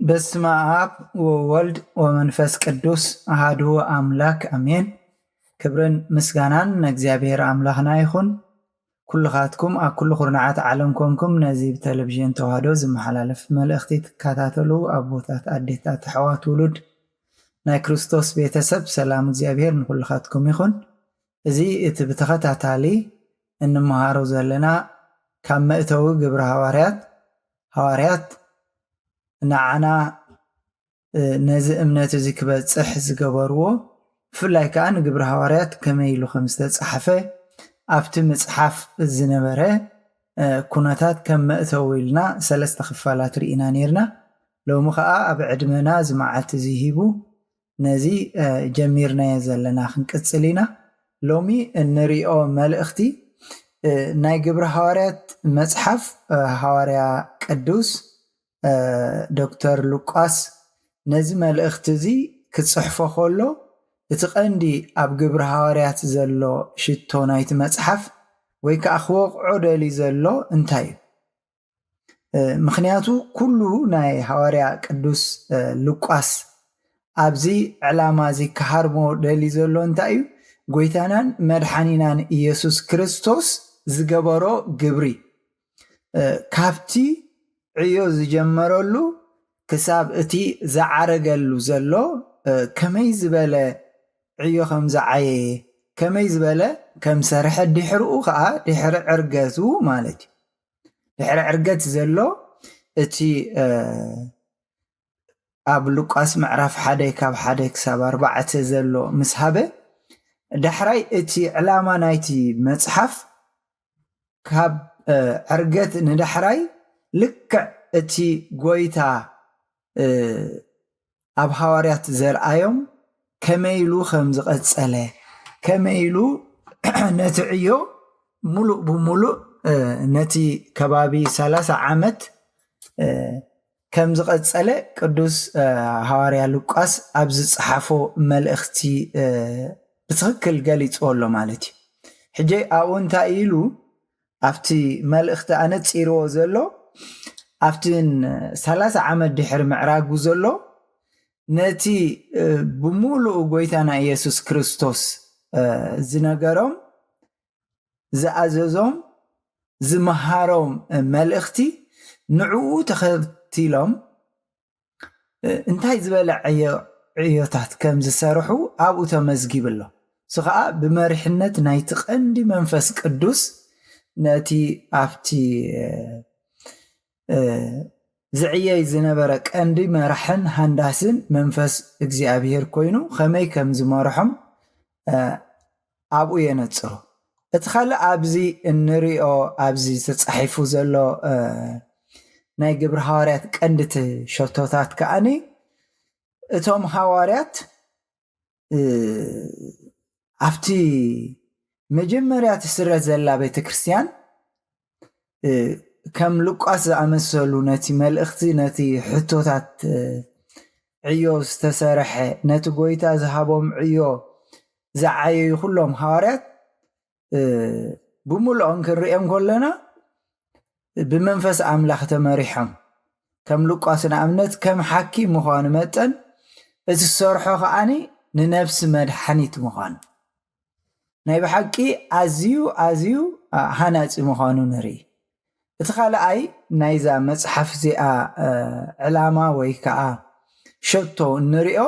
በስመ አብ ወወልድ ወመንፈስ ቅዱስ አሐዱ አምላክ አሜን። ክብርን ምስጋናን ንእግዚኣብሔር ኣምላኽና ይኹን። ኩልኻትኩም ኣብ ኩሉ ኩርናዓት ዓለም ኮንኩም ነዚ ብቴሌቪዥን ተዋህዶ ዝመሓላለፍ መልእኽቲ ትከታተሉ ኣቦታት፣ ኣዴታት፣ ኣሕዋት፣ ውሉድ ናይ ክርስቶስ ቤተሰብ፣ ሰላም እግዚኣብሔር ንኩልኻትኩም ይኹን። እዚ እቲ ብተኸታታሊ እንመሃሮ ዘለና ካብ መእተዊ ግብረ ሃዋርያት፣ ሃዋርያት ንዓና ነዚ እምነት እዚ ክበጽሕ ዝገበርዎ፣ ብፍላይ ከኣ ንግብሪ ሃዋርያት ከመይ ኢሉ ከም ዝተጻሕፈ ኣብቲ ምጽሓፍ ዝነበረ ኩነታት ከም መእተዊ ኢልና ሰለስተ ክፋላት ርኢና ነርና። ሎሚ ከኣ ኣብ ዕድመና እዚ መዓልቲ እዚ ሂቡ ነዚ ጀሚርናዮ ዘለና ክንቅጽል ኢና። ሎሚ እንሪኦ መልእኽቲ ናይ ግብሪ ሃዋርያት መጽሓፍ ሃዋርያ ቅዱስ ዶክተር ሉቃስ ነዚ መልእኽቲ እዚ ክጽሕፎ ከሎ እቲ ቀንዲ ኣብ ግብሪ ሃዋርያት ዘሎ ሽቶ ናይቲ መጽሓፍ ወይ ከኣ ክወቕዖ ደልዩ ዘሎ እንታይ እዩ? ምኽንያቱ ኩሉ ናይ ሃዋርያ ቅዱስ ሉቃስ ኣብዚ ዕላማ እዚ ክሃርሞ ደልዩ ዘሎ እንታይ እዩ? ጎይታናን መድሓኒናን ኢየሱስ ክርስቶስ ዝገበሮ ግብሪ ካብቲ ዕዮ ዝጀመረሉ ክሳብ እቲ ዝዓረገሉ ዘሎ ከመይ ዝበለ ዕዮ ከም ዝዓየየ፣ ከመይ ዝበለ ከም ዝሰርሐ፣ ድሕርኡ ከዓ ድሕሪ ዕርገቱ ማለት እዩ። ድሕሪ ዕርገት ዘሎ እቲ ኣብ ሉቃስ ምዕራፍ ሓደ ካብ ሓደ ክሳብ ኣርባዕተ ዘሎ ምስ ሃበ፣ ዳሕራይ እቲ ዕላማ ናይቲ መጽሓፍ ካብ ዕርገት ንዳሕራይ ልክዕ እቲ ጎይታ ኣብ ሃዋርያት ዘርኣዮም ከመይ ኢሉ ከም ዝቐጸለ፣ ከመይ ኢሉ ነቲ ዕዮ ሙሉእ ብሙሉእ ነቲ ከባቢ ሰላሳ ዓመት ከም ዝቐጸለ ቅዱስ ሃዋርያ ሉቃስ ኣብ ዝጸሓፎ መልእኽቲ ብትኽክል ገሊጽዎ ኣሎ ማለት እዩ። ሕጂ ኣብኡ እንታይ ኢሉ ኣብቲ መልእኽቲ ኣነጺርዎ ዘሎ ኣብቲ ሰላሳ ዓመት ድሕሪ ምዕራጉ ዘሎ ነቲ ብሙሉኡ ጎይታና ኢየሱስ ክርስቶስ ዝነገሮም ዝኣዘዞም ዝመሃሮም መልእኽቲ ንዕኡ ተኸቲሎም እንታይ ዝበለ ዕዮ ዕዮታት ከም ዝሰርሑ ኣብኡ ተመዝጊቡ ኣሎ። እሱ ኸዓ ብመሪሕነት ናይቲ ቀንዲ መንፈስ ቅዱስ ነቲ ኣብቲ ዝዕየይ ዝነበረ ቀንዲ መራሕን ሃንዳስን መንፈስ እግዚኣብሔር ኮይኑ ከመይ ከም ዝመርሖም ኣብኡ የነጽሩ። እቲ ካልእ ኣብዚ እንሪኦ ኣብዚ ተጻሒፉ ዘሎ ናይ ግብሪ ሃዋርያት ቀንዲ እቲ ሸቶታት ከኣኒ እቶም ሃዋርያት ኣብቲ መጀመርያ ትስረት ዘላ ቤተ ክርስቲያን ከም ሉቃስ ዝኣመሰሉ ነቲ መልእኽቲ ነቲ ሕቶታት ዕዮ ዝተሰርሐ ነቲ ጎይታ ዝሃቦም ዕዮ ዝዓየዩ ኩሎም ሃዋርያት ብምልኦም ክንሪኦም ከለና ብመንፈስ ኣምላኽ ተመሪሖም ከም ሉቃስ ንኣብነት ከም ሓኪም ምዃኑ መጠን እቲ ዝሰርሖ ከዓኒ ንነብሲ መድሓኒት ምዃኑ ናይ ብሓቂ ኣዝዩ ኣዝዩ ሃናፂ ምዃኑ ንርኢ። እቲ ካልኣይ ናይዛ መፅሓፍ እዚኣ ዕላማ ወይ ከዓ ሸቶ እንሪኦ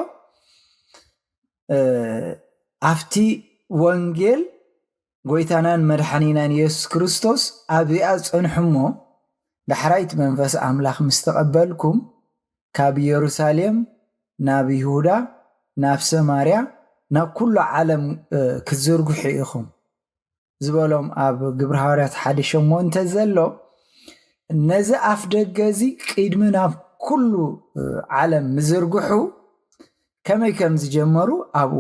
ኣብቲ ወንጌል ጎይታናን መድሓኒናን የሱስ ክርስቶስ ኣብዚኣ ዝፀንሑ እሞ ዳሕራይ እቲ መንፈስ ኣምላኽ ምስ ተቐበልኩም፣ ካብ ኢየሩሳሌም ናብ ይሁዳ፣ ናብ ሰማርያ፣ ናብ ኩሉ ዓለም ክትዝርግሑ ኢኹም ዝበሎም ኣብ ግብሪ ሃዋርያት ሓደ ሸሞንተ ዘሎ፣ ነዚ ኣፍ ደገ እዚ ቅድሚ ናብ ኩሉ ዓለም ምዝርግሑ ከመይ ከም ዝጀመሩ ኣብኡ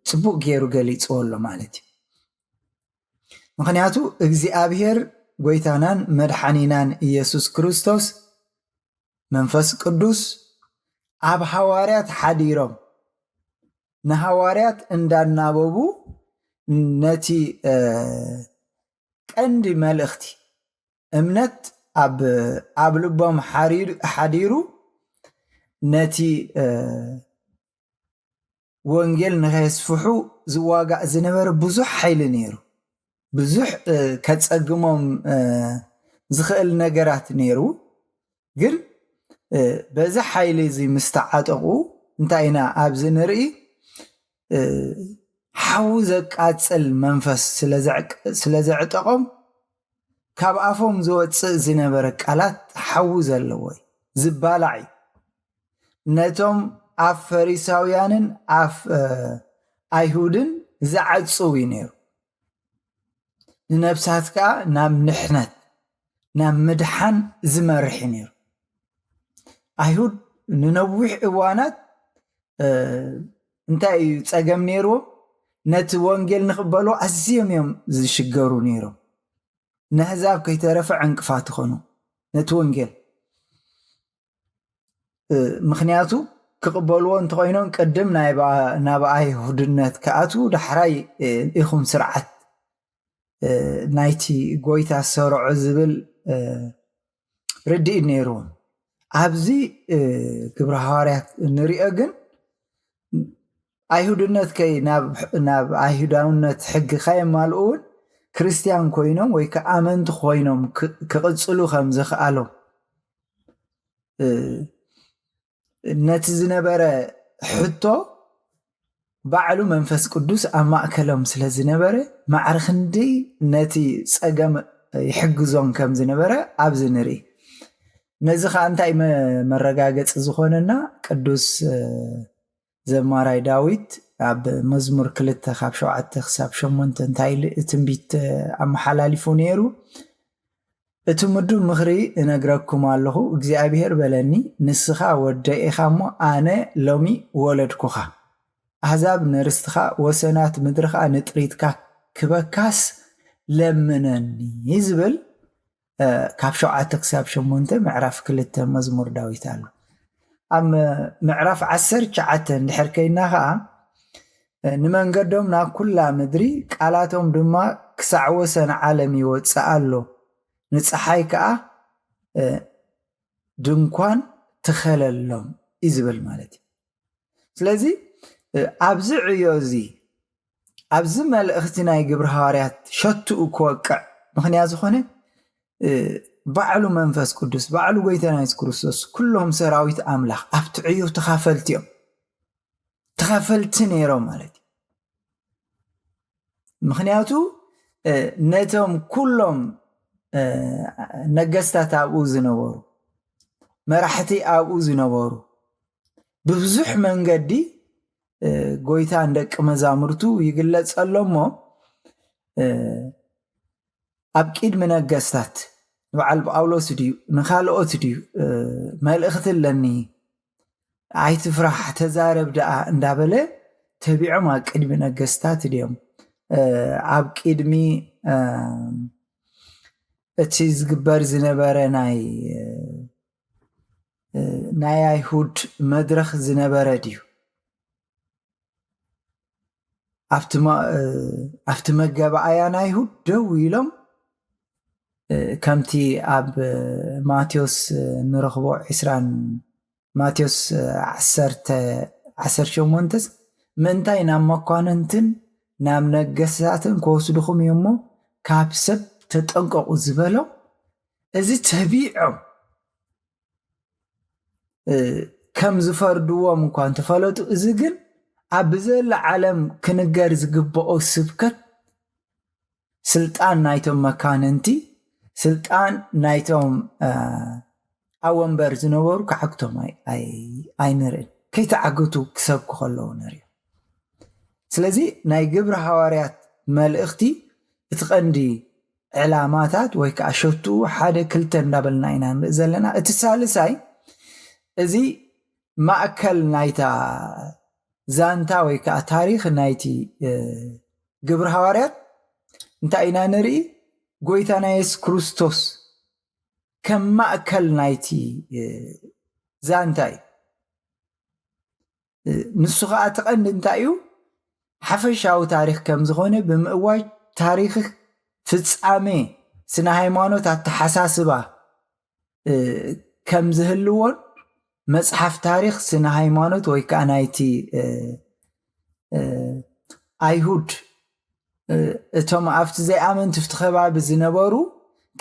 ጽቡቕ ገይሩ ገሊጽዎ ኣሎ ማለት እዩ። ምኽንያቱ እግዚኣብሔር ጎይታናን መድሓኒናን ኢየሱስ ክርስቶስ መንፈስ ቅዱስ ኣብ ሃዋርያት ሓዲሮም ንሃዋርያት እንዳናበቡ ነቲ ቀንዲ መልእኽቲ እምነት ኣብ ልቦም ሓዲሩ ነቲ ወንጌል ንኸየስፍሑ ዝዋጋእ ዝነበረ ብዙሕ ሓይሊ ነይሩ። ብዙሕ ከጸግሞም ዝኽእል ነገራት ነይሩ። ግን በዚ ሓይሊ እዚ ምስ ተዓጠቑ እንታይ ኢና ኣብዚ ንርኢ? ሓዊ ዘቃጽል መንፈስ ስለ ዘዕጠቖም ካብ ኣፎም ዝወፅእ ዝነበረ ቃላት ሓዊ ዘለዎ እዩ፣ ዝባላዕ እዩ። ነቶም ኣፍ ፈሪሳውያንን ኣፍ ኣይሁድን ዝዓጽው እዩ ነይሩ። ንነብሳት ከዓ ናብ ንሕነት ናብ ምድሓን ዝመርሕ እዩ ነይሩ። ኣይሁድ ንነዊሕ እዋናት እንታይ እዩ ጸገም ነይርዎም? ነቲ ወንጌል ንኽበሉ ኣዝዮም እዮም ዝሽገሩ ነይሮም። ነህዛብ ከይተረፈ ዕንቅፋት ይኾኑ ነቲ ወንጌል። ምኽንያቱ ክቕበልዎ እንተኾይኖም ቅድም ናብ ኣይሁድነት ክኣትዉ ዳሕራይ ኢኹም ስርዓት ናይቲ ጎይታ ዝሰርዖ ዝብል ርድኢት ነይርዎም። ኣብዚ ግብረ ሃዋርያት እንሪኦ ግን ኣይሁድነት ከይ ናብ ኣይሁዳውነት ሕጊ ከየማልኡ እውን ክርስትያን ኮይኖም ወይ ከዓ ኣመንቲ ኮይኖም ክቕፅሉ ከም ዝኽኣሎም ነቲ ዝነበረ ሕቶ ባዕሉ መንፈስ ቅዱስ ኣብ ማእከሎም ስለ ዝነበረ ማዕረ ክንደይ ነቲ ጸገም ይሕግዞም ከም ዝነበረ ኣብዚ ንርኢ። ነዚ ኸኣ እንታይ መረጋገጺ ዝኾነና ቅዱስ ዘማራይ ዳዊት ኣብ መዝሙር ክልተ ካብ ሸውዓተ ክሳብ ሸሞንተ እንታይ ትንቢት ኣመሓላሊፉ ነይሩ? እቲ ምዱብ ምኽሪ እነግረኩም ኣለኹ፣ እግዚኣብሄር በለኒ፣ ንስኻ ወደይ ኢኻ እሞ ኣነ ሎሚ ወለድኩኻ። ኣህዛብ ንርስትኻ፣ ወሰናት ምድሪ ኸኣ ንጥሪትካ ክበካስ ለምነኒ ዝብል ካብ ሸውዓተ ክሳብ ሸሞንተ ምዕራፍ ክልተ መዝሙር ዳዊት ኣሎ። ኣብ ምዕራፍ ዓሰርተ ትሽዓተ እንድሕር ከይና ኸኣ ንመንገዶም ናብ ኩላ ምድሪ ቃላቶም ድማ ክሳዕ ወሰን ዓለም ይወፅእ ኣሎ። ንፀሓይ ከዓ ድንኳን ትኸለሎም እዩ ዝብል ማለት እዩ። ስለዚ ኣብዚ ዕዮ እዚ ኣብዚ መልእኽቲ ናይ ግብሪ ሃዋርያት ሸትኡ ክወቅዕ ምኽንያት ዝኾነ ባዕሉ መንፈስ ቅዱስ ባዕሉ ጎይታና የሱስ ክርስቶስ ኩሎም ሰራዊት ኣምላኽ ኣብቲ ዕዮ ተኻፈልቲ እዮም። ተኻፈልቲ ነይሮም ማለት እዩ። ምኽንያቱ ነቶም ኩሎም ነገስታት ኣብኡ ዝነበሩ መራሕቲ ኣብኡ ዝነበሩ ብብዙሕ መንገዲ ጎይታ ንደቂ መዛሙርቱ ይግለጸሎ እሞ ኣብ ቅድሚ ነገስታት ንበዓል ጳውሎስ ድዩ ንኻልኦት ድዩ መልእኽቲ ኣለኒ ኣይትፍራሕ ተዛረብ ደኣ እንዳበለ ተቢዖም ኣብ ቅድሚ ነገስታት ድዮም ኣብ ቅድሚ እቲ ዝግበር ዝነበረ ናይ ናይ ኣይሁድ መድረኽ ዝነበረ ድዩ ኣብቲ መገባኣያ ናይ ይሁድ ደው ኢሎም ከምቲ ኣብ ማቴዎስ ንረኽቦ ዕስራን ማቴዎስ ዓሰርተ ዓሰርተ ሸሞንተስ ምእንታይ ናብ መኳንንትን ናብ ነገስታትን ክወስድኹም እዩ እሞ ካብ ሰብ ተጠንቀቑ ዝበሎም እዚ ተቢዖም ከም ዝፈርድዎም እኳ እንተፈለጡ እዚ ግን ኣብ ብዘላ ዓለም ክንገር ዝግብኦ ስብከት ስልጣን ናይቶም መካንንቲ ስልጣን ናይቶም ኣብ ወንበር ዝነበሩ ክዓግቶም ኣይንርእን። ከይተዓግቱ ክሰብኩ ከለዉ ንሪኦ። ስለዚ ናይ ግብሪ ሃዋርያት መልእኽቲ እቲ ቀንዲ ዕላማታት ወይ ከዓ ሸትኡ ሓደ ክልተ እንዳበልና ኢና ንርኢ ዘለና። እቲ ሳልሳይ እዚ ማእከል ናይታ ዛንታ ወይ ከዓ ታሪኽ ናይቲ ግብሪ ሃዋርያት እንታይ ኢና ንርኢ? ጎይታና የሱስ ክርስቶስ ከም ማእከል ናይቲ ዛንታ እዩ። ንሱ ከዓ እቲ ቀንዲ እንታይ እዩ? ሓፈሻዊ ታሪኽ ከም ዝኾነ ብምእዋጅ ታሪኽ ፍጻሜ ስነ ሃይማኖት ኣተሓሳስባ ከም ዝህልዎን መፅሓፍ ታሪኽ ስነ ሃይማኖት ወይ ከዓ ናይቲ ኣይሁድ እቶም ኣብቲ ዘይኣመንቲ ኣብቲ ከባቢ ዝነበሩ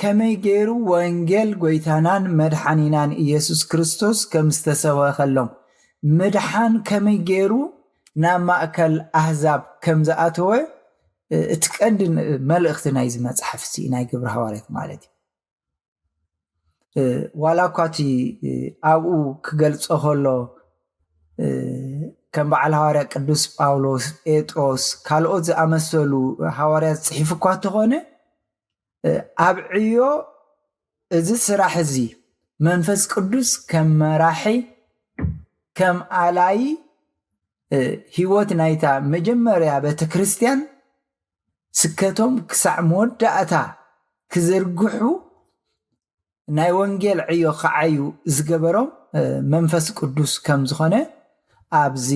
ከመይ ገይሩ ወንጌል ጎይታናን መድሓኒናን ኢየሱስ ክርስቶስ ከም ዝተሰበኸሎም ምድሓን ከመይ ገይሩ ናብ ማእከል ኣህዛብ ከም ዝኣተወ እቲ ቀንዲ መልእኽቲ ናይዚ መፅሓፍ እዚ ናይ ግብሪ ሃዋርያት ማለት እዩ። ዋላ እኳ እቲ ኣብኡ ክገልጾ ከሎ ከም በዓል ሃዋርያ ቅዱስ ጳውሎስ፣ ጴጥሮስ፣ ካልኦት ዝኣመሰሉ ሃዋርያት ዝፅሒፍ እኳ እንተኾነ ኣብ ዕዮ እዚ ስራሕ እዚ መንፈስ ቅዱስ ከም መራሒ ከም ኣላይ ህይወት ናይታ መጀመርያ ቤተ ክርስቲያን ስከቶም ክሳዕ መወዳእታ ክዝርግሑ ናይ ወንጌል ዕዮ ክዓዩ ዝገበሮም መንፈስ ቅዱስ ከም ዝኾነ ኣብዚ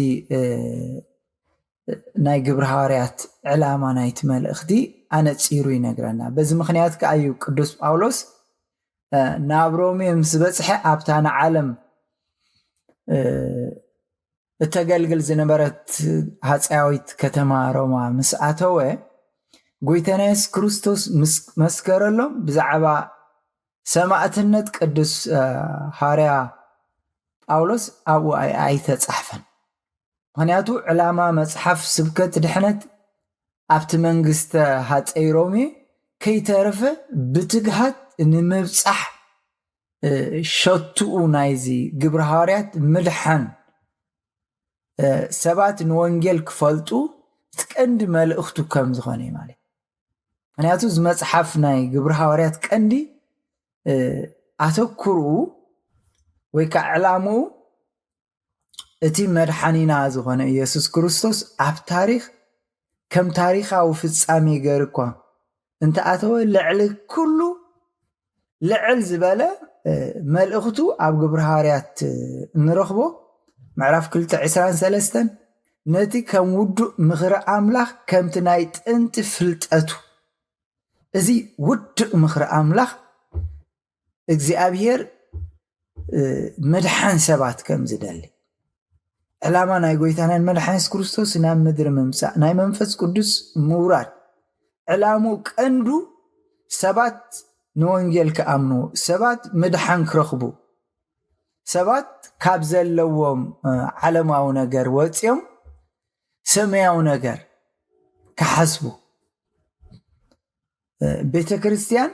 ናይ ግብሪ ሃዋርያት ዕላማ ናይቲ መልእኽቲ ኣነጺሩ ይነግረና። በዚ ምኽንያት ከኣ እዩ ቅዱስ ጳውሎስ ናብ ሮሜ ምስ በጽሐ ኣብታ ንዓለም እተገልግል ዝነበረት ሃጸያዊት ከተማ ሮማ ምስ ኣተወ ጎይታና የሱስ ክርስቶስ ምስ መስከረሎም ብዛዕባ ሰማእትነት ቅዱስ ሃርያ ጳውሎስ ኣብኡ ኣይተጻሕፈን። ምኽንያቱ ዕላማ መጽሓፍ ስብከት ድሕነት ኣብቲ መንግስተ ሃጸይ ሮሜ ከይተረፈ ብትግሃት ንምብጻሕ ሸትኡ ናይዚ ግብሪ ሃዋርያት ምድሓን ሰባት ንወንጌል ክፈልጡ እቲ ቀንዲ መልእኽቱ ከም ዝኾነ እዩ ማለት። ምክንያቱ እዚ መፅሓፍ ናይ ግብሪ ሃዋርያት ቀንዲ ኣተኩርኡ ወይ ከዓ ዕላምኡ እቲ መድሓኒና ዝኾነ ኢየሱስ ክርስቶስ ኣብ ታሪኽ ከም ታሪኻዊ ፍጻሜ ገይሩ እኳ እንተኣተወ ልዕሊ ኩሉ ልዕል ዝበለ መልእኽቱ ኣብ ግብሪ ሃዋርያት እንረኽቦ ምዕራፍ ክልተ ዕስራን ሰለስተን ነቲ ከም ውዱእ ምኽሪ ኣምላኽ ከምቲ ናይ ጥንቲ ፍልጠቱ እዚ ውዱእ ምኽሪ ኣምላኽ እግዚኣብሔር ምድሓን ሰባት ከም ዝደሊ ዕላማ ናይ ጎይታናን መድሓኒስ ክርስቶስ ናብ ምድሪ ምምፃእ ናይ መንፈስ ቅዱስ ምውራድ ዕላሙ ቀንዱ ሰባት ንወንጌል ክኣምኑ ሰባት ምድሓን ክረኽቡ ሰባት ካብ ዘለዎም ዓለማዊ ነገር ወፂኦም ሰማያዊ ነገር ክሓስቡ ቤተ ክርስቲያን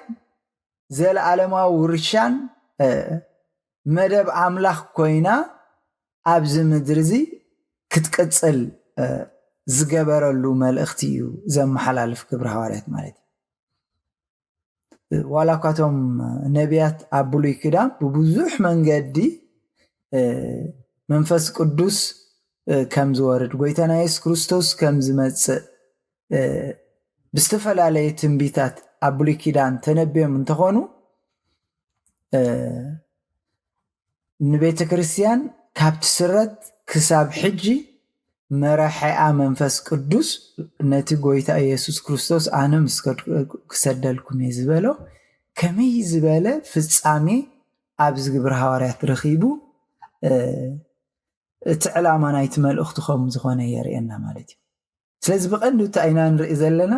ዘለዓለማዊ ውርሻን መደብ ኣምላኽ ኮይና ኣብዚ ምድሪ እዚ ክትቅፅል ዝገበረሉ መልእኽቲ እዩ ዘመሓላልፍ ግብሪ ሃዋርያት ማለት እዩ። ዋላ እኳ እቶም ነቢያት ኣብ ብሉይ ኪዳን ብብዙሕ መንገዲ መንፈስ ቅዱስ ከም ዝወርድ ጎይታና የሱስ ክርስቶስ ከም ዝመፅእ ብዝተፈላለየ ትንቢታት ኣብ ብሉይ ኪዳን ተነብዮም እንተኾኑ ንቤተ ክርስቲያን ካብ ትስረት ክሳብ ሕጂ መራሒኣ መንፈስ ቅዱስ ነቲ ጎይታ ኢየሱስ ክርስቶስ ኣነ ምስ ከድኩ ክሰደልኩም እየ ዝበሎ ከመይ ዝበለ ፍጻሜ ኣብዚ ግብሪ ሃዋርያት ረኺቡ እቲ ዕላማ ናይቲ መልእኽቲ ከም ዝኾነ የርእየና ማለት እዩ። ስለዚ ብቐንዱ እንታይ ኢና ንርኢ ዘለና?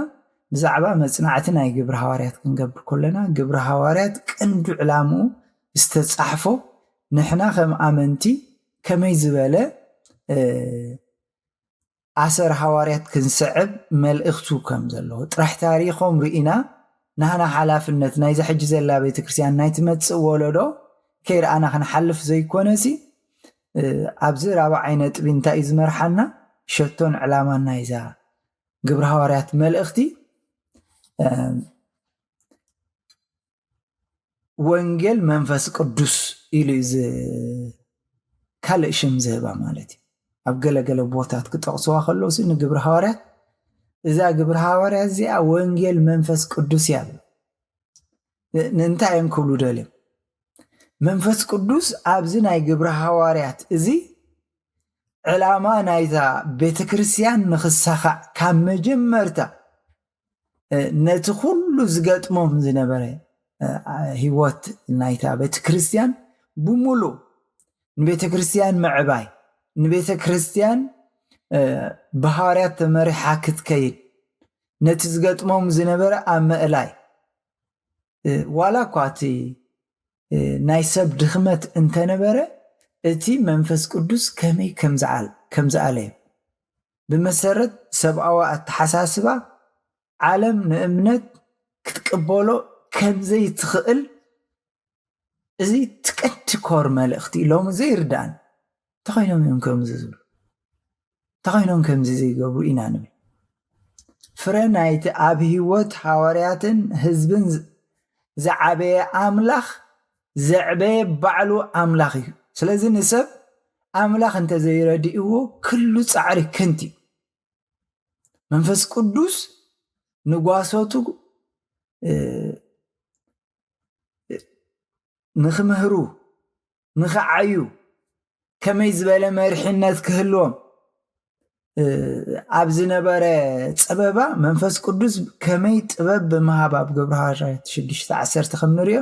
ብዛዕባ መጽናዕቲ ናይ ግብሪ ሃዋርያት ክንገብር ከለና ግብሪ ሃዋርያት ቀንዱ ዕላምኡ ዝተጻሕፎ ንሕና ከም ኣመንቲ ከመይ ዝበለ ኣሰር ሃዋርያት ክንስዕብ መልእኽቱ ከም ዘለዎ ጥራሕ ታሪኾም ርኢና ናህና ሓላፍነት ናይዛ ሕጂ ዘላ ቤተክርስትያን ናይ ትመጽእ ወለዶ ከይረኣና ክንሓልፍ ዘይኮነሲ ኣብዚ ራብዓይ ነጥቢ እንታይ እዩ ዝመርሓና? ሸቶን ዕላማን ናይዛ ግብረ ሃዋርያት መልእኽቲ ወንጌል መንፈስ ቅዱስ ኢሉ እዩ ካልእ ሽም ዝህባ ማለት እዩ። ኣብ ገለገለ ቦታት ክጠቕስዋ ከለውሲ ንግብረ ሃዋርያት እዛ ግብረ ሃዋርያት እዚኣ ወንጌል መንፈስ ቅዱስ እያ። ንምንታይ እዮም ክብሉ ደልዮም? መንፈስ ቅዱስ ኣብዚ ናይ ግብረ ሃዋርያት እዚ ዕላማ ናይታ ቤተ ክርስቲያን ንኽሳኻዕ ካብ መጀመርታ ነቲ ኩሉ ዝገጥሞም ዝነበረ ህይወት ናይታ ቤተ ክርስቲያን ብምሉእ ንቤተ ክርስቲያን ምዕባይ፣ ንቤተ ክርስቲያን ብሃዋርያት ተመሪሓ ክትከይድ፣ ነቲ ዝገጥሞም ዝነበረ ኣብ ምእላይ፣ ዋላ እኳ እቲ ናይ ሰብ ድኽመት እንተነበረ፣ እቲ መንፈስ ቅዱስ ከመይ ከም ዝኣለዮ፣ ብመሰረት ሰብኣዊ ኣተሓሳስባ ዓለም ንእምነት ክትቅበሎ ከም ዘይትኽእል፣ እዚ ትቀቲ ኮር መልእኽቲ ሎሚ ዘይርዳእን። ተኾይኖም እዮም ከምዚ ዝብሉ፣ ተኾይኖም ከምዚ ዘይገብሩ ኢና ንብል። ፍረ ናይቲ ኣብ ህይወት ሃዋርያትን ህዝብን ዝዓበየ ኣምላኽ ዘዕበየ ባዕሉ ኣምላኽ እዩ። ስለዚ ንሰብ ኣምላኽ እንተዘይረድእዎ ክሉ ጻዕሪ ከንቲ እዩ። መንፈስ ቅዱስ ንጓሶቱ ንክምህሩ፣ ንክዓዩ፣ ከመይ ዝበለ መሪሕነት ክህልዎም ኣብ ዝነበረ ጸበባ መንፈስ ቅዱስ ከመይ ጥበብ ብምሃብ ኣብ ግብረ ሃዋርያት ሽዱሽተ ዓሰርተ ከም ንሪኦ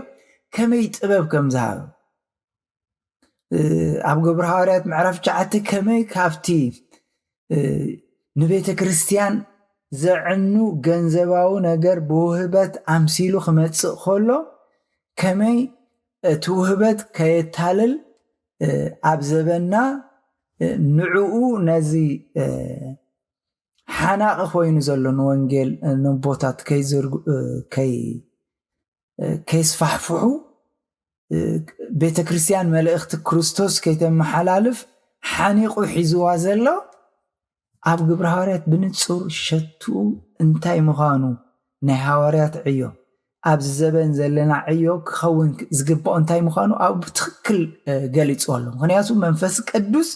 ከመይ ጥበብ ከም ዝሃበ ኣብ ግብረ ሃዋርያት ምዕራፍ ትሽዓተ ከመይ ካብቲ ንቤተ ክርስቲያን ዘዕኑ ገንዘባዊ ነገር ብውህበት ኣምሲሉ ክመጽእ ከሎ ከመይ እቲ ውህበት ከየታልል ኣብ ዘበና ንዕኡ ነዚ ሓናቒ ኮይኑ ዘሎ ንወንጌል ንቦታት ከይስፋሕፍሑ ቤተ ክርስቲያን መልእኽቲ ክርስቶስ ከይተመሓላልፍ ሓኒቑ ሒዝዋ ዘሎ ኣብ ግብረ ሃዋርያት ብንጹር ሸትኡ እንታይ ምዃኑ ናይ ሃዋርያት ዕዮ ኣብዚ ዘበን ዘለና ዕዮ ክኸውን ዝግባኦ እንታይ ምዃኑ ኣብ ብትኽክል ገሊጹ ኣሎ። ምኽንያቱ መንፈስ ቅዱስ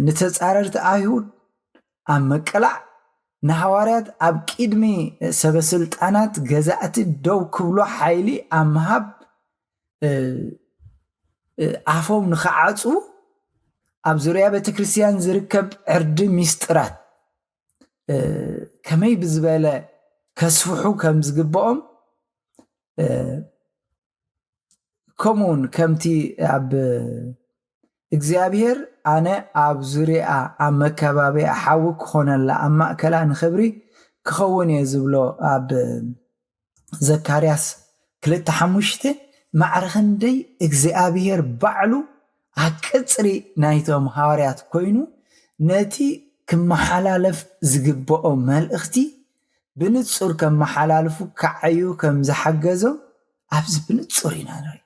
ንተጻረርቲ ኣይሁድ ኣብ ምቅላዕ ንሃዋርያት ኣብ ቅድሚ ሰበስልጣናት ገዛእቲ ደው ክብሎ ሓይሊ ኣብ ምሃብ ኣፎም ንኽዓጹ ኣብ ዙርያ ቤተ ክርስቲያን ዝርከብ ዕርዲ ሚስጥራት ከመይ ብዝበለ ከስፍሑ ከም ዝግብኦም ከምኡውን ከምቲ ኣብ እግዚኣብሔር ኣነ ኣብ ዙርያኣ ኣብ መከባቢያ ሓዊ ክኾነላ ኣብ ማእከላ ንኽብሪ ክኸውን እየ ዝብሎ ኣብ ዘካርያስ ክልተ ሓሙሽተ ማዕረ ክንደይ እግዚኣብሔር ባዕሉ ኣብ ቅጽሪ ናይቶም ሃዋርያት ኮይኑ ነቲ ክመሓላለፍ ዝግብኦ መልእኽቲ ብንጹር ከመሓላልፉ ክዓዩ ከም ዝሓገዞም ኣብዚ ብንጹር ኢና ንርኢ።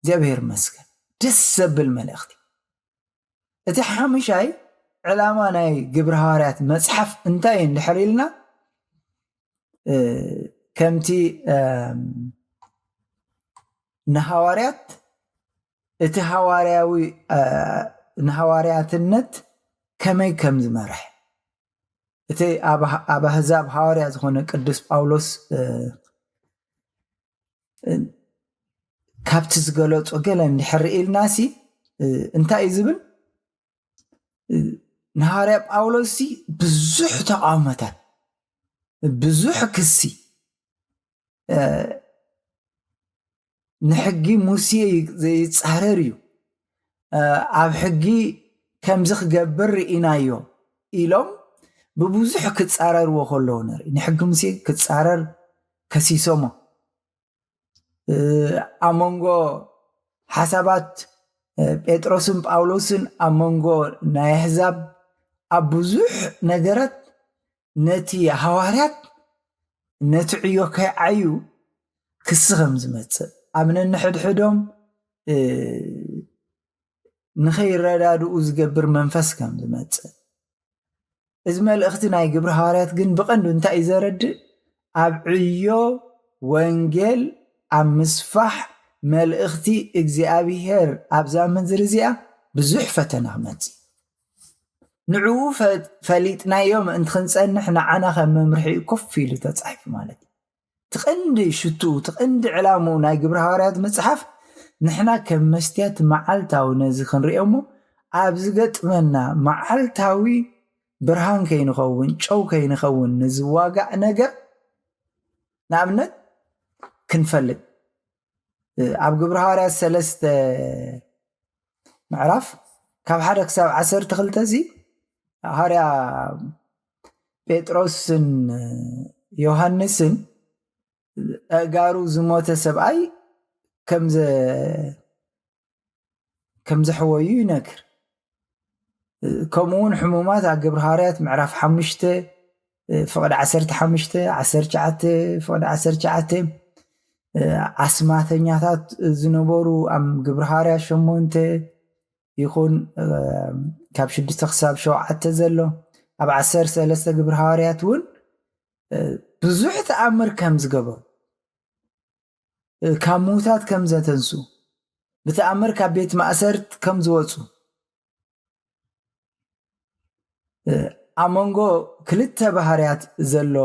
እግዚኣብሔር ይመስገን። ደስ ዘብል መልእኽቲ። እቲ ሓሙሻይ ዕላማ ናይ ግብረ ሃዋርያት መጽሓፍ እንታይ እንድሕር ኢልና ከምቲ ንሃዋርያት እቲ ሃዋርያዊ ንሃዋርያትነት ከመይ ከም ዝመርሕ እቲ ኣብ ኣህዛብ ሃዋርያ ዝኾነ ቅዱስ ጳውሎስ ካብቲ ዝገለጾ ገለ እንድሕር ኢልናሲ እንታይ እዩ ዝብል? ንሃዋርያ ጳውሎስ ብዙሕ ተቃውሞታት፣ ብዙሕ ክሲ፣ ንሕጊ ሙሴ ይጻረር እዩ፣ ኣብ ሕጊ ከምዚ ክገብር ርኢናዮ ኢሎም ብብዙሕ ክጻረርዎ ከለዉ ንርኢ። ንሕጊ ሙሴ ክጻረር ከሲሶሞ። ኣብ መንጎ ሓሳባት ጴጥሮስን ጳውሎስን ኣብ መንጎ ናይ ኣህዛብ ኣብ ብዙሕ ነገራት ነቲ ሃዋርያት ነቲ ዕዮ ከይዓዩ ክሲ ከም ዝመጽእ፣ ኣብ ነንሕድሕዶም ንኸይረዳድኡ ዝገብር መንፈስ ከም ዝመጽእ። እዚ መልእኽቲ ናይ ግብሪ ሃዋርያት ግን ብቐንዱ እንታይ እዩ ዘረድእ? ኣብ ዕዮ ወንጌል ኣብ ምስፋሕ መልእኽቲ እግዚኣብሔር ኣብዛ ምድሪ እዚኣ ብዙሕ ፈተና ክመጽእ፣ ንዕኡ ፈሊጥናዮ ምእንቲ ክንጸንሕ ንዓና ከም መምርሒ ኮፍ ኢሉ ተጻሒፉ ማለት እዩ። ትቐንዲ ሽቱ ትቐንዲ ዕላምኡ ናይ ግብሪ ሃዋርያት መጽሓፍ ንሕና ከም መስትያት መዓልታዊ ነዚ ክንሪኦ እሞ ኣብ ዝገጥመና መዓልታዊ ብርሃን ከይንኸውን ጨው ከይንኸውን ንዝዋጋእ ነገር ንኣብነት ክንፈልጥ ኣብ ግብሪ ሃዋርያት ሰለስተ ምዕራፍ ካብ ሓደ ክሳብ ዓሰርተ ክልተ እዚ ሃዋርያ ጴጥሮስን ዮሃንስን ኣእጋሩ ዝሞተ ሰብኣይ ከም ዘ- ከም ዘሕወዩ ይነግር። ከምኡ እውን ሕሙማት ኣብ ግብሪ ሃዋርያት ምዕራፍ ሓሙሽተ ፍቕዲ ዓሰርተ ሓሙሽተ ዓሰርተ ትሽዓተ ፍቕዲ ዓሰርተ ትሽዓተ ኣስማተኛታት ዝነበሩ ኣብ ግብሪ ሃዋርያት ሸሞንተ ይኹን ካብ ሽዱሽተ ክሳብ ሸውዓተ ዘሎ ኣብ ዓሰርተ ሰለስተ ግብሪ ሃዋርያት እውን ብዙሕ ተኣምር ከም ዝገበሩ ካብ ምዉታት ከም ዘተንሱ ብተኣምር ካብ ቤት ማእሰርት ከም ዝወፁ ኣብ መንጎ ክልተ ባህርያት ዘሎ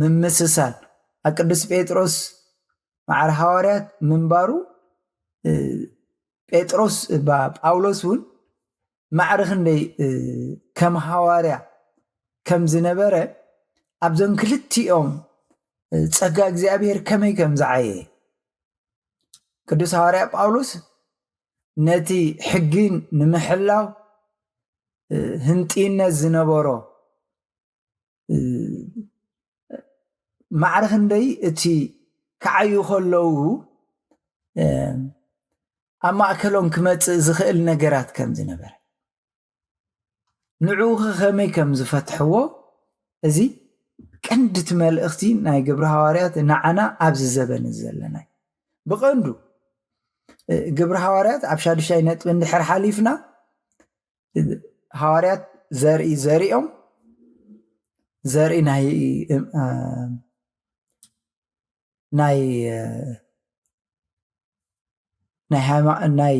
ምምስሳል ኣብ ቅዱስ ጴጥሮስ ማዕረ ሃዋርያት ምንባሩ ጴጥሮስ ጳውሎስ እውን ማዕረ ክንደይ ከም ሃዋርያ ከም ዝነበረ ኣብዞም ክልቲኦም ጸጋ እግዚኣብሔር ከመይ ከም ዝዓየ ቅዱስ ሃዋርያ ጳውሎስ ነቲ ሕጊን ንምሕላው ህንጢነት ዝነበሮ ማዕረ ክንደይ እቲ ክዓዩ ከለዉ ኣብ ማእከሎም ክመጽእ ዝኽእል ነገራት ከም ዝነበረ ንዕኡ ከመይ ከም ዝፈትሕዎ እዚ ቀንድቲ መልእኽቲ ናይ ግብሪ ሃዋርያት ንዓና ኣብዚ ዘበን ዘለና ብቐንዱ ግብሪ ሃዋርያት ኣብ ሻዱሻይ ነጥቢ እንድሕር ሓሊፍና ሃዋርያት ዘርኢ ዘሪኦም ዘርኢ ናይ ናይ ናይ ናይ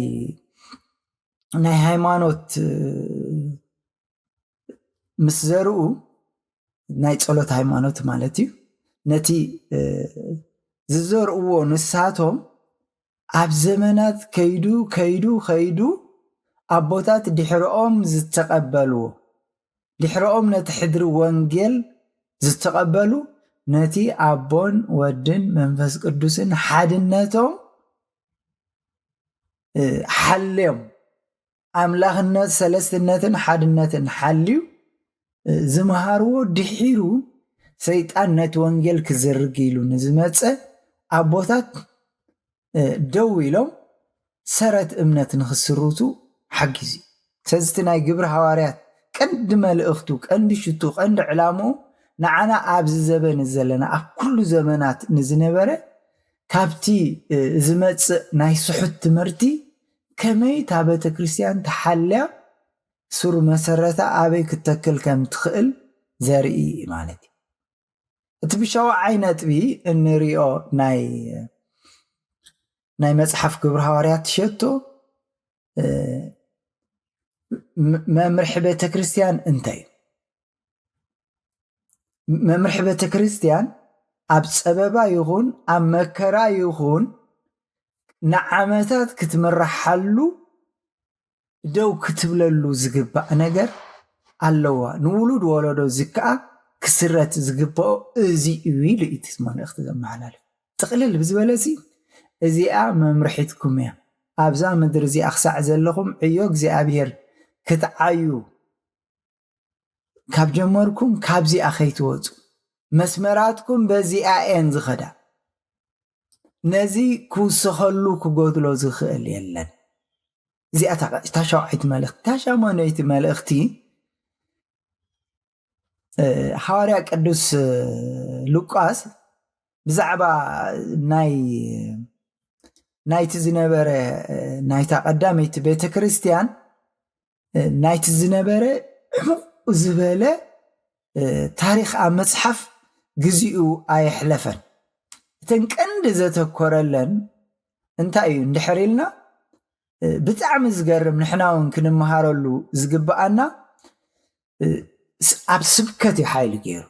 ናይ ሃይማኖት ምስ ዘርኡ ናይ ጸሎት ሃይማኖት ማለት እዩ። ነቲ ዝዘርእዎ ንሳቶም ኣብ ዘመናት ከይዱ ከይዱ ከይዱ ኣቦታት ድሕርኦም ዝተቐበልዎ ድሕርኦም ነቲ ሕድሪ ወንጌል ዝተቐበሉ ነቲ ኣቦን ወድን መንፈስ ቅዱስን ሓድነቶም ሓልዮም ኣምላኽነት ሰለስትነትን ሓድነትን ሓልዩ ዝመሃርዎ ድሒሩ ሰይጣን ነቲ ወንጌል ክዝርግ ኢሉ ንዝመፀ ኣቦታት ደው ኢሎም ሰረት እምነት ንክስርቱ ሓጊዙ እዩ። ስለዚ እቲ ናይ ግብሪ ሃዋርያት ቀንዲ መልእኽቱ፣ ቀንዲ ሽቱ፣ ቀንዲ ዕላምኡ ንዓና ኣብዚ ዘበን ዘለና ኣብ ኩሉ ዘመናት ንዝነበረ ካብቲ ዝመፅእ ናይ ስሑት ትምህርቲ ከመይ እታ ቤተ ክርስቲያን ተሓልያ ስሩ መሰረታ ኣበይ ክትተክል ከም ትኽእል ዘርኢ ማለት እዩ። እቲ ብሸውዓይ ነጥቢ እንሪኦ ናይ ናይ መፅሓፍ ግብሪ ሃዋርያት ትሸቶ መምርሒ ቤተ ክርስቲያን እንታይ እዩ? መምርሒ ቤተ ክርስቲያን ኣብ ፀበባ ይኹን ኣብ መከራ ይኹን ንዓመታት ክትምርሓሉ ደው ክትብለሉ ዝግባእ ነገር ኣለዋ። ንውሉድ ወለዶ እዚ ከዓ ክስረት ዝግብኦ እዚ እዩ ኢሉ እዩ እቲ መልእኽቲ ዘመሓላልፍ። ጥቕልል ብዝበለ እዚ እዚኣ መምርሒትኩም እያ። ኣብዛ ምድሪ እዚኣ ክሳዕ ዘለኹም ዕዮ እግዚኣብሔር ክትዓዩ ካብ ጀመርኩም ካብዚኣ ከይትወፁ መስመራትኩም በዚኣ እየን ዝኸዳ። ነዚ ክውሰኸሉ ክጎድሎ ዝኽእል የለን። እዚኣ እታ ሸውዓይቲ መልእኽቲ። እታ ሻማነይቲ መልእኽቲ እ፣ ሃዋርያ ቅዱስ እ፣ ሉቃስ ብዛዕባ ናይ ናይቲ ዝነበረ እ፣ ናይታ ቀዳመይቲ ቤተ ክርስቲያን እ፣ ናይቲ ዝነበረ ዕሙቕ ዝበለ እ፣ ታሪኽ ኣብ መጽሓፍ ግዚኡ ኣየሕለፈን። እተን ቀንዲ ዘተኮረለን እንታይ እዩ እንድሕር ኢልና እ፣ ብጣዕሚ ዝገርም ንሕና እውን ክንመሃረሉ ዝግብኣና እ፣ ስ- ኣብ ስብከት እዩ ሓይሊ ገይሩ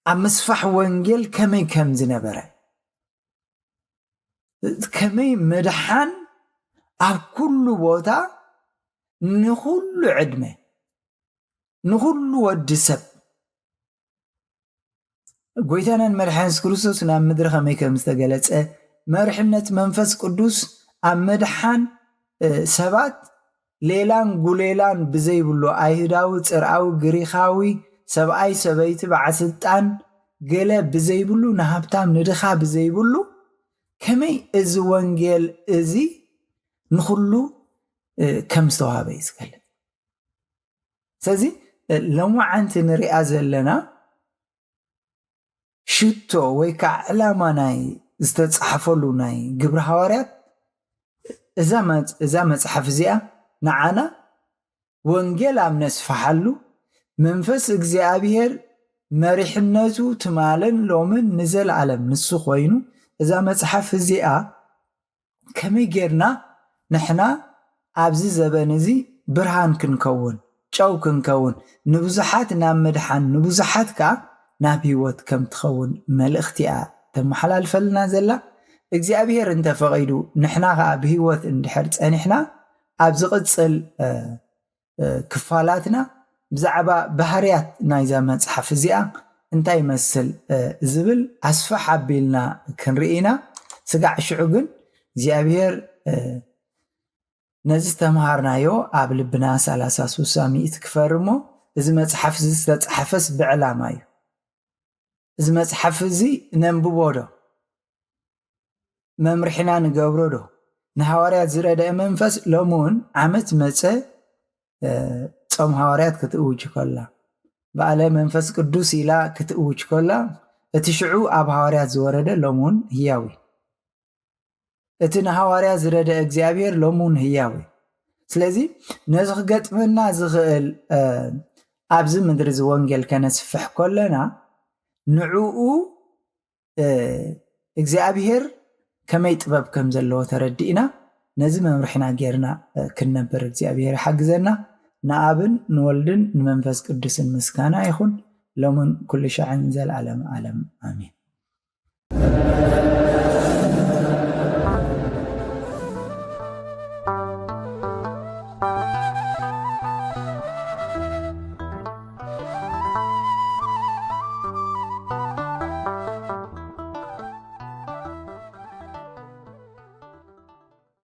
ኣብ ምስፋሕ ወንጌል ከመይ ከም ዝነበረ ከመይ ምድሓን ኣብ ኩሉ ቦታ ንኹሉ ዕድመ ንኹሉ ወዲ ሰብ ጎይታናን መድሓን የሱስ ክርስቶስ ናብ ምድሪ ከመይ ከም ዝተገለጸ መርሕነት መንፈስ ቅዱስ ኣብ ምድሓን እ፣ ሰባት ሌላን ጉሌላን ብዘይብሉ ኣይሁዳዊ፣ ጽርኣዊ፣ ግሪኻዊ፣ ሰብኣይ፣ ሰበይቲ፣ በዓል ስልጣን ገለ ብዘይብሉ ንሃብታም ንድኻ ብዘይብሉ ከመይ እዚ ወንጌል እዚ ንኹሉ እ፣ ከም ዝተዋሃበ እዩ ዝገልጽ። ስለዚ እ፣ ሎማዓንቲ ንሪኣ ዘለና ሽቶ ወይ ከዓ ዕላማ ናይ ዝተፃሕፈሉ ናይ ግብሪ ሃዋርያት እዛ መፅ- እዛ መፅሓፍ እዚኣ ንዓና ወንጌል ኣብ ነስፍሓሉ መንፈስ እግዚኣብሔር መሪሕነቱ ትማልን ሎምን ንዘለኣለም ንሱ ኮይኑ እዛ መፅሓፍ እዚኣ ከመይ ጌርና ንሕና ኣብዚ ዘበን እዚ ብርሃን ክንከውን ጨው ክንከውን ንብዙሓት ናብ ምድሓን ንብዙሓት ከኣ ናብ ህይወት ከም ትኸውን መልእኽቲ እያ ተመሓላልፈልና ዘላ እግዚኣብሔር እንተፈቒዱ ንሕና ከኣ ብህይወት እንድሕር ጸኒሕና ኣብ ዝቕጽል ክፋላትና ብዛዕባ ባህርያት ናይዛ መጽሓፍ እዚኣ እንታይ ይመስል ዝብል ኣስፍሕ ኣቢልና ክንርኢ ኢና። ስጋዕ ሽዑ ግን እግዚኣብሔር ነዚ ዝተምሃርናዮ ኣብ ልብና ሰላሳ ስሳ ሚእቲ ክፈር እሞ እዚ መጽሓፍ እዚ ዝተጻሕፈስ ብዕላማ እዩ። እዚ መጽሓፍ እዚ ነንብቦ ዶ? መምርሒና ንገብሮ ዶ? ንሃዋርያት ዝረደአ መንፈስ ሎሚ እውን ዓመት መጸ ጾም ሃዋርያት ክትእውጅ ከላ በዓለ መንፈስ ቅዱስ ኢላ ክትእውጅ ከላ እቲ ሽዑ ኣብ ሃዋርያት ዝወረደ ሎሚ እውን ህያው እዩ። እቲ ንሃዋርያ ዝረደ እግዚኣብሔር ሎሚ እውን ህያው እዩ። ስለዚ ነዚ ክገጥመና ዝኽእል ኣብዚ ምድሪ እዚ ወንጌል ከነስፍሕ ከለና ንዕኡ እግዚኣብሔር ከመይ ጥበብ ከም ዘለዎ ተረዲእና ነዚ መምርሕና ጌርና ክንነብር እግዚኣብሔር ይሓግዘና። ንኣብን ንወልድን ንመንፈስ ቅዱስን ምስጋና ይኹን ሎምን ኩሉ ሻዕን ዘልዓለም ዓለም ኣሜን።